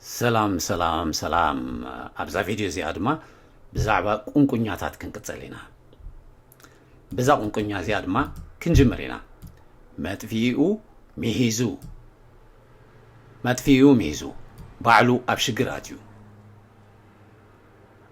ሰላም ሰላም ሰላም። ኣብዛ ቪድዮ እዚኣ ድማ ብዛዕባ ቁንቁኛታት ክንቅጽል ኢና። ብዛ ቁንቁኛ እዚኣ ድማ ክንጅምር ኢና። መጥፊኡ ሚሂዙ፣ መጥፊኡ ሚሂዙ፣ ባዕሉ ኣብ ሽግር ኣትዩ፣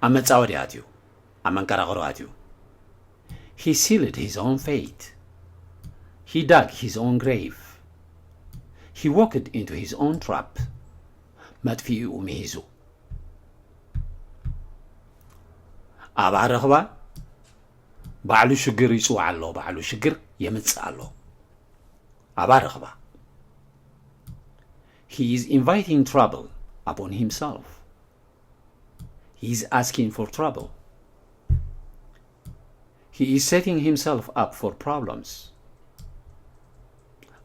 ኣብ መጻወዲ ኣትዩ፣ ኣብ መንቀራቕሮ ኣትዩ። He sealed his own fate. He dug his own grave. He walked into his own trap. መጥፊኡ ሚሂዙ። ኣብ ኣረኽባ ባዕሉ ሽግር ይጽውዕ ኣሎ፣ ባዕሉ ሽግር የምጽእ ኣሎ። ኣብ ኣረኽባ He is inviting trouble upon himself. He is asking for trouble. He is setting himself up for problems.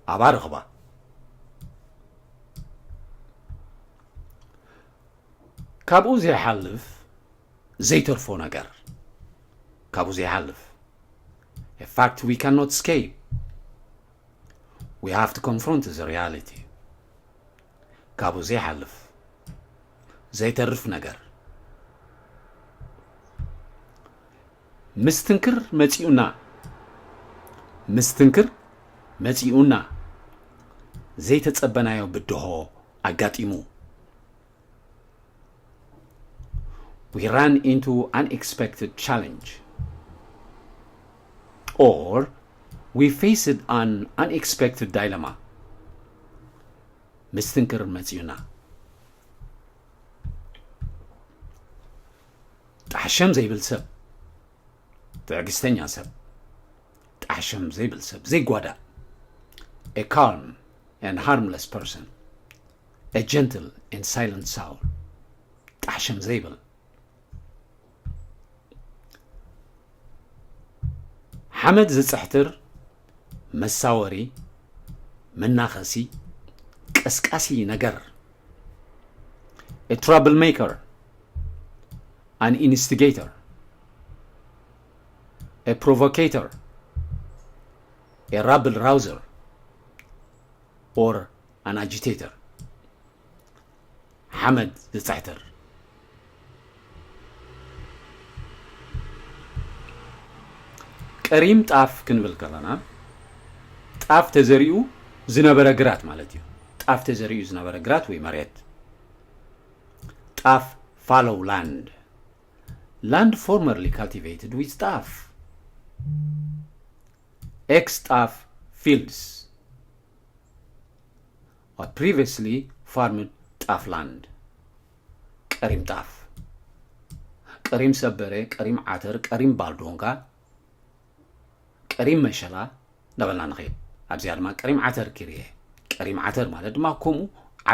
ኣብ ኣረኽባ ካብኡ ዘይሓልፍ ዘይተርፎ ነገር፣ ካብኡ ዘይሓልፍ፣ a fact we cannot escape. We have to confront the reality. ካብኡ ዘይሓልፍ ዘይተርፍ ነገር። ምስትንክር መጺኡና፣ ምስትንክር መጺኡና፣ ዘይተጸበናዮ ብድሆ ኣጋጢሙ። We ran into unexpected challenge, or we faced an unexpected dilemma. ምስትንክር መጺኡና። ጣሕሸም ዘይብል ሰብ፣ ትዕግስተኛ ሰብ፣ ጣሕሸም ዘይብል ሰብ፣ ዘይጓዳእ፣ a calm and harmless person, a gentle and silent soul. ጣሕሸም ዘይብል፣ ሓመድ ዝጽሕትር፣ መሳወሪ፣ መናኸሲ፣ ቀስቃሲ ነገር፣ a troublemaker, an instigator, a provocator, a rabble rouser, or an agitator. ሓመድ ዝጽሕትር። ቀሪም ጣፍ ክንብል ከለና፣ ጣፍ ተዘሪኡ ዝነበረ ግራት ማለት እዩ። ጣፍ ተዘሪኡ ዝነበረ ግራት ወይ መሬት። ጣፍ፣ fallow land. Land formerly cultivated with ጣፍ። Ex ጣፍ fields. Or previously farmed ጣፍ land. ቀሪም ጣፍ፣ ቀሪም ሰበረ፣ ቀሪም ዓተር፣ ቀሪም ባልዶንጋ፣ ቀሪም መሸላ እንዳበልና ንኸይድ። ኣብዚኣ ድማ ቀሪም ዓተር ኪርየ። ቀሪም ዓተር ማለት ድማ ከምኡ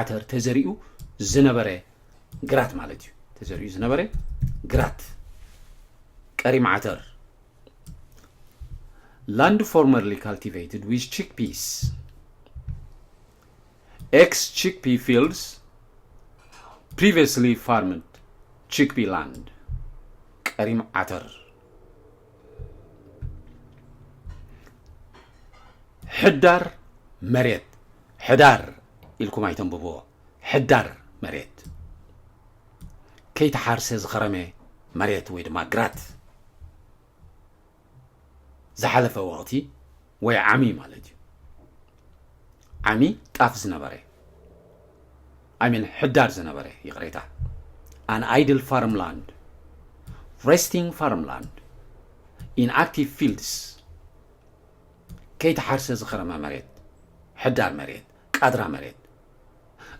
ዓተር ተዘሪኡ ዝነበረ ግራት ማለት እዩ። ተዘሪኡ ዝነበረ ግራት፣ ቀሪም ዓተር። Land formerly cultivated with chickpeas. Ex chickpea fields, previously farmed chickpea land. ቀሪም ዓተር። ሕዳር መሬት፣ ሕዳር ኢልኩም ኣይተንብብዎ። ሕዳር መሬት፣ ከይተሓርሰ ዝኸረመ መሬት ወይ ድማ ግራት። ዝሓለፈ ወቕቲ ወይ ዓሚ ማለት እዩ። ዓሚ ጣፍ ዝነበረ፣ I mean ሕዳር ዝነበረ፣ ይቕሬታ። An idle farmland, resting farmland, inactive fields፣ ከይተሓርሰ ዝኸረመ መሬት፣ ሕዳር መሬት፣ ቃድራ መሬት።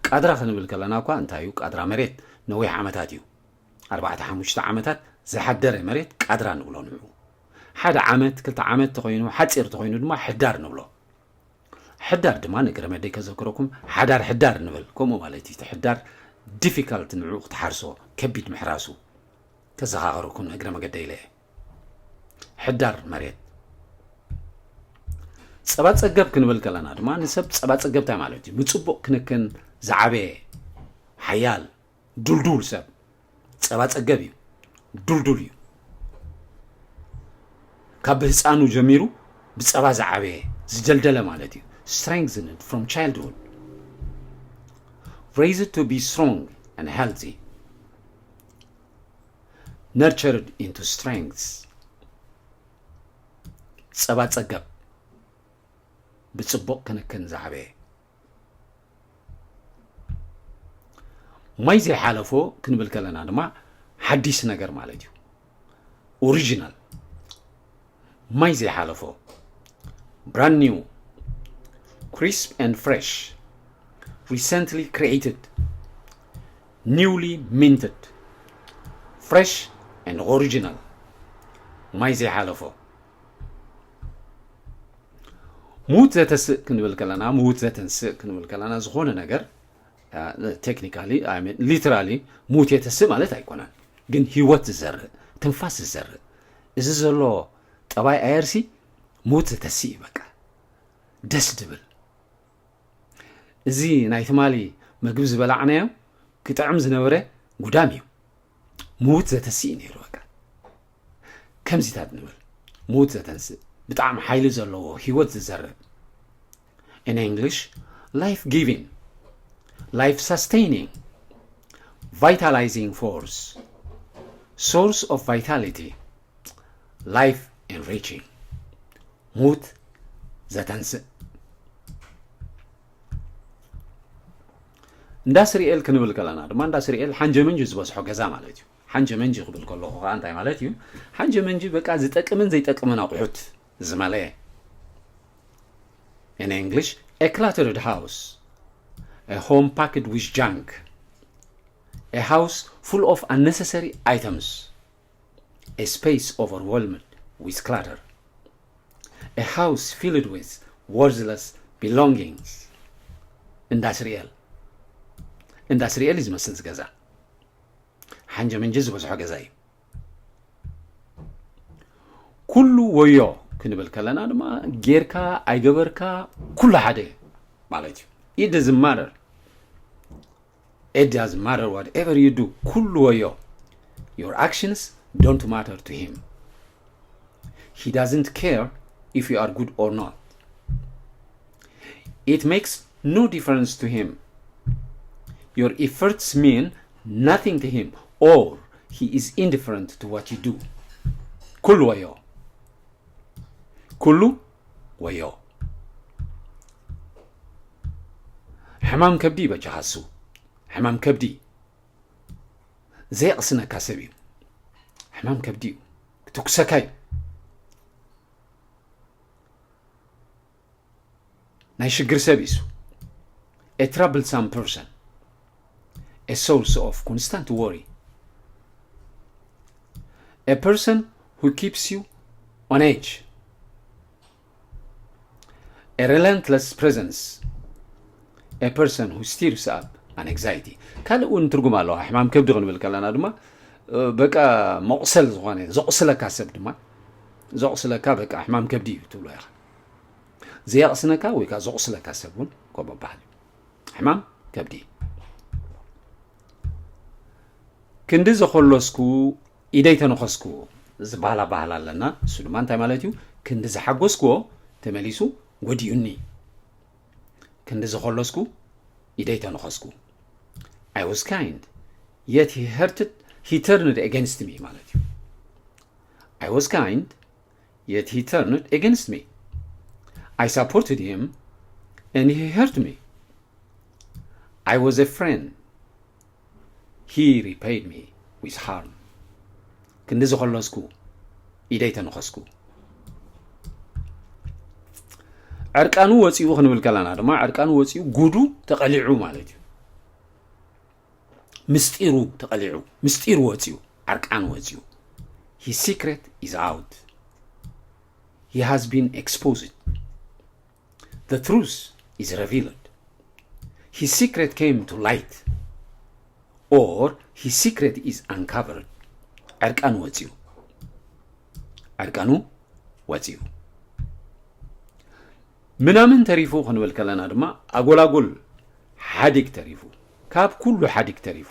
ቃድራ ክንብል ከለና እኳ እንታይ እዩ? ቃድራ መሬት ነዊሕ ዓመታት እዩ። ኣርባዕተ ሓሙሽተ ዓመታት ዝሓደረ መሬት ቃድራ ንብሎ ንዑ። ሓደ ዓመት፣ ክልተ ዓመት ተኾይኑ፣ ሓጺር ተኾይኑ ድማ ሕዳር ንብሎ። ሕዳር ድማ ንእግረ መደይ ከዘክረኩም፣ ሓዳር ሕዳር ንብል። ከምኡ ማለት እዩ። እቲ ሕዳር difficult ንዑ ክትሓርሶ፣ ከቢድ ምሕራሱ ከዘኻኸረኩም ንእግረ መገደይ ኢለ እየ። ሕዳር መሬት። ጸባ ጸገብ ክንብል ከለና ድማ ንሰብ ጸባ ጸገብ እንታይ ማለት እዩ? ብጽቡቕ ክንክን ዝዓበየ፣ ሓያል፣ ዱልዱል ሰብ ጸባ ጸገብ እዩ። ዱልዱል እዩ። ካብ ህፃኑ ጀሚሩ ብጸባ ዝዓበየ፣ ዝደልደለ ማለት እዩ። Strengthened from childhood. Raised to be strong and healthy, nurtured into strength. ጸባ ጸገብ፣ ብጽቡቕ ክንክን ዝዓበየ። ማይ ዘይሓለፎ ክንብል ከለና ድማ ሓዲስ ነገር ማለት እዩ። ኦሪጂናል፣ ማይ ዘይሓለፎ፣ brand new, crisp and fresh, recently created, newly minted, fresh and original። ማይ ዘይሓለፎ። ምዉት ዘተስእ ክንብል ከለና፣ ምዉት ዘተንስእ ክንብል ከለና፣ ዝኾነ ነገር ቴክኒካሊ፣ ሊትራሊ ምዉት የተስእ ማለት ኣይኮነን፣ ግን ህይወት ዝዘርእ፣ ትንፋስ ዝዘርእ፣ እዚ ዘሎ ጠባይ ኣየርሲ ምዉት ዘተስእ እዩ። በቃ ደስ ድብል። እዚ ናይ ትማሊ መግቢ ዝበላዕናዮ ክጥዕም ዝነበረ ጉዳም እዩ። ምዉት ዘተስእ እዩ ነይሩ። በቃ ከምዚታት ንብል፣ ምዉት ዘተንስእ፣ ብጣዕሚ ሓይሊ ዘለዎ፣ ህይወት ዝዘርእ። In English, life giving, life sustaining, vitalizing force, source of vitality, life enriching. ምዉት ዘተንስእ። እንዳ ስሪኤል ክንብል ከለና ድማ፣ እንዳ ስሪኤል ሓንጀመንጂ ዝበዝሖ ገዛ ማለት እዩ። ሓንጀመንጂ ክብል ከለኹ ከዓ እንታይ ማለት እዩ? ሓንጀመንጂ በቃ ዝጠቅምን ዘይጠቅምን ኣቑሑት ዝመለየ። In English, a cluttered house, a home packed with junk, a house full of unnecessary items, a space overwhelmed with clutter, a house filled with worthless belongings. እንዳ ስሪኤል፣ እንዳ ስሪኤል እዩ ዝመስል እዚ ገዛ። ሓንጀ መንጀ ዝበዝሖ ገዛ እዩ። ኩሉ ወዮ ክንብል ከለና ድማ፣ ጌርካ ኣይገበርካ ኩሉ ሓደ ማለት እዩ። It doesn't matter. It doesn't matter whatever you do. ኩሉ ወዮ. Your actions don't matter to him. He doesn't care if you are good or not. It makes no difference to him. Your efforts mean nothing to him, or he is indifferent to what you do. ኩሉ ወዮ። ኩሉ ወዮ። ሕማም ከብዲ በጃኻ እሱ። ሕማም ከብዲ ዘየቕስነካ ሰብ እዩ። ሕማም ከብዲ እዩ። ክትኩሰካ እዩ። ናይ ሽግር ሰብ እዩ እሱ። A troublesome person. A source of constant worry. A person who keeps you on edge. A relentless presence. A person who stirs up an anxiety. ካልእ እውን ትርጉም ኣለዋ። ሕማም ከብዲ ክንብል ከለና ድማ፣ እ፣ በቃ መቑሰል ዝኾነ፣ ዘቑስለካ ሰብ ድማ፣ ዘቑስለካ በቃ ሕማም ከብዲ እዩ ትብሎ ኢኻ። ዘየቕስነካ ወይ ከዓ ዘቑስለካ ሰብ እውን ከምኡ በሃል እዩ። ሕማም ከብዲ። ክንዲ ዘኾለስኩ ኢደይ ተነኸስኩ ዝበሃል ኣበሃህላ ኣለና። እሱ ድማ እንታይ ማለት እዩ? ክንዲ ዝሓጎስክዎ ተመሊሱ ጎዲኡኒ። ክንዲ ዘኾለስኩ ኢደይ ተነኸስኩ። I was kind, yet he hurted, he turned against me ማለት እዩ። I was kind, yet he turned against me. I supported him, and he hurt me. I was a friend. He repaid me with harm. ክንዲ ዝኸለስኩ ኢደይ ተነኸስኩ። ዕርቃኑ ወፂኡ ክንብል ከለና ድማ፣ ዕርቃኑ ወፂኡ፣ ጉዱ ተቐሊዑ ማለት እዩ። ምስጢሩ ተቐሊዑ፣ ምስጢሩ ወፂኡ፣ ዕርቃኑ ወፂኡ። His secret is out. He has been exposed. The truth is revealed. His secret came to light, or his secret is uncovered. ዕርቃኑ ወፂኡ፣ ዕርቃኑ ወፂኡ። ምናምን ተሪፉ ክንብል ከለና ድማ፣ ኣጎላጉል ሓዲግ ተሪፉ፣ ካብ ኩሉ ሓዲግ ተሪፉ፣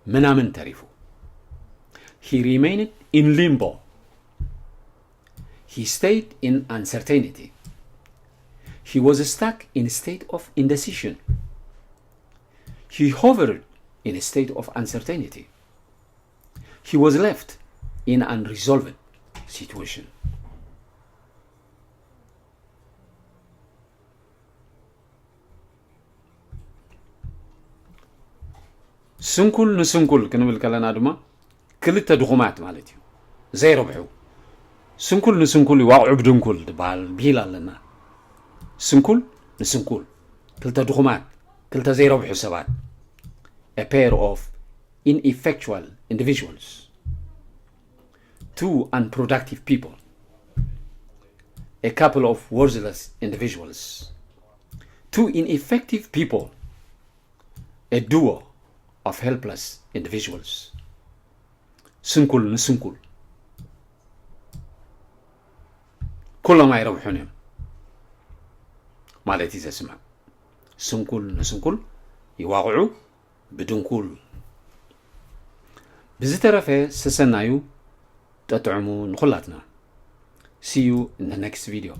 ምናምን ተሪፉ። He remained in limbo. He stayed in uncertainty. He was stuck in state of indecision. He hovered in a state of uncertainty. He was left in an unresolved situation. ስንኩል ንስንኩል ክንብል ከለና ድማ ክልተ ድኹማት ማለት እዩ። ዘይረብሑ። ስንኩል ንስንኩል ይዋቕዑ ብድንኩል ዝበሃል ብሂል ኣለና። ስንኩል ንስንኩል፣ ክልተ ድኹማት፣ ክልተ ዘይረብሑ ሰባት፣ a pair of ineffectual individuals, two unproductive people, a couple of worthless individuals, two ineffective people, a duo of helpless individuals. ስንኩል ንስንኩል ኩሎም ኣይረብሑን እዮም ማለት እዩ ዘስምዕ። ስንኩል ንስንኩል ይዋቕዑ ብድንኩል። ብዝተረፈ ሰሰናዩ ጠጥዕሙ ንኹላትና። See you in the next video.